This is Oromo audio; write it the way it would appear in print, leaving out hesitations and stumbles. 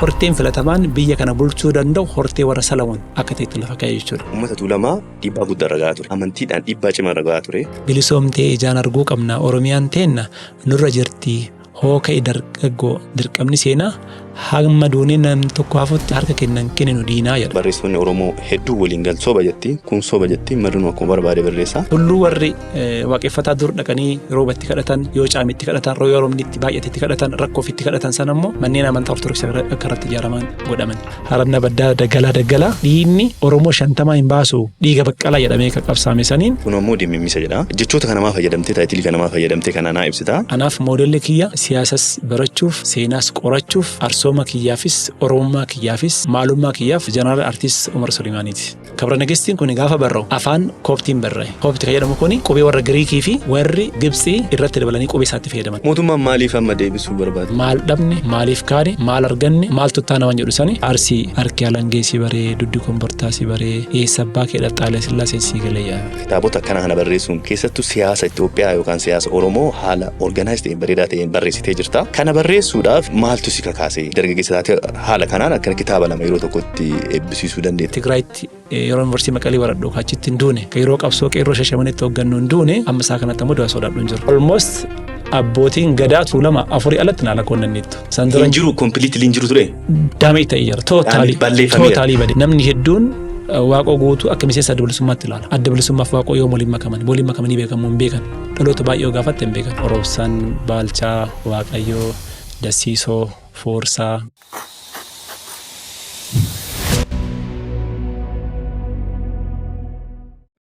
Horteen filatamaan biyya kana bulchuu danda'u hortee warra Salamoon akka ta'etti lafa kaa'e jechuudha. Uummata Tuulamaa dhiibbaa guddaa irra gahaa ture. Amantiidhaan dhiibbaa cimaa irra gahaa ture. Bilisoomtee ijaan arguu qabna. Oromiyaan teenna nurra jirti. Hoo ka'i dargaggoo, dirqamni seenaa hamma duunee namni tokko hafutti harka kennan kenninu diinaa jedha. Barreessitoonni Oromoo hedduu waliin gal soba jetti, kun soba jetti, marrinuu akkuma barbaade barreessa. Tulluu warri waaqeffataa dur dhaqanii rooba itti kadhatan, yoo caame itti kadhatan, yoo roobni itti baay'ate itti kadhatan, rakkoof itti kadhatan sana immoo manneen amantaa Ortodoksii akka irratti ijaaraman godhaman. Haranna baddaa daggalaa daggalaa dhiigni Oromoo 50 hin baasu dhiiga Baqqalaa jedhamee kan qabsaame saniin. Kun ammoo dimimmisa jedha. Jechoota kana maa fayyadamtee, taayitilii kana maa fayyadamtee kana naa ibsita? Anaaf moodelli kiyya siyaasas barachuuf, seenaas qorachuuf, arsooma kiyyaafis, Oromummaa kiyyaafis, maalummaa kiyyaaf Jeneraal Artiist Umar Sulimaaniiti. Kabra Nagestiin kun gaafa barra'u afaan Kooptiin barra'e. Koopti kan jedhamu kun qubee warra Giriikii fi warri Gibtsii irratti dabalanii qubee isaatti fayyadaman. Mootummaan maaliif amma deebisuu barbaade? Maal dhabne, maaliif kaane, maal arganne, maaltu itti aana waan jedhu sani. Arsii harki alangee si baree, duddi kombortaa si baree, eessa abbaa kee dhaqxa Haile Sillaaseen sii galee yaa. Kitaabota akkanaa kana barreessuun keessattuu siyaasa Itoophiyaa yookaan siyaasa Oromoo haala organize ta'een bareedaa ta'een barreessitee jirta. Kana barreessuudhaaf maaltu si kakaase? Dargaggeessa taatee haala kanaan akkana kitaaba lama yeroo tokkotti eebbisiisuu dandeette. Tigraayitti yeroo yuunivarsiitii Maqalee baradhu achitti hin duune. Yeroo qabsoo qeerroo Shashamanitti hooggannu hin duune. Amma isaa kanatti ammoo du'a sodaadhu hin jiru. Almost abbootiin gadaa Tuulama afurii alatti naa lakkoonnanniittu. San dura Hin jiru, completely hin jiru ture. Damage ta'ee jira. Totally Balleeffameera. Totally bade. Namni hedduun Waaqoo Guutuu akka miseensa Adda Bilisummaatti ilaala. Adda Bilisummaaf Waaqoo yoom waliin makaman? Waliin makamanii beekamu hin beekan. Dhaloota baay'ee yoo gaafatte hin beekan. Roobsan, Baalchaa, Waaqayyoo, Dassiisoo, Foorsaa.